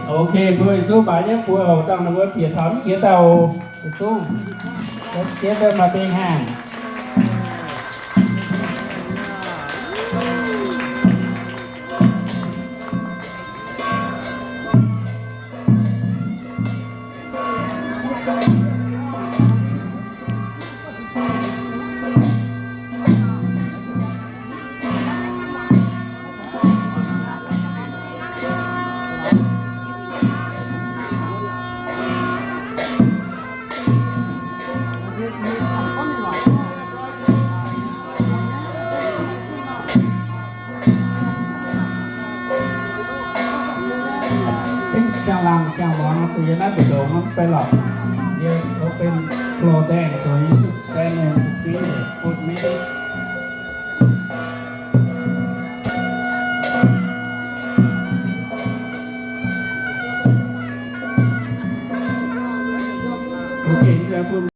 Ok, mbuo yietc zungv mbaix jienv buo oc. Dangh ninh mbuo bieqc taux mv jiex dauh, yietc zungv, yietc zungv maaih deix hnaangx. Siang-laangh siang-muangx zuqc yiem naaiv mbu'ndongx mv bei lorqc. Yie open floor daaih, so you should stand and be good minute. Ok,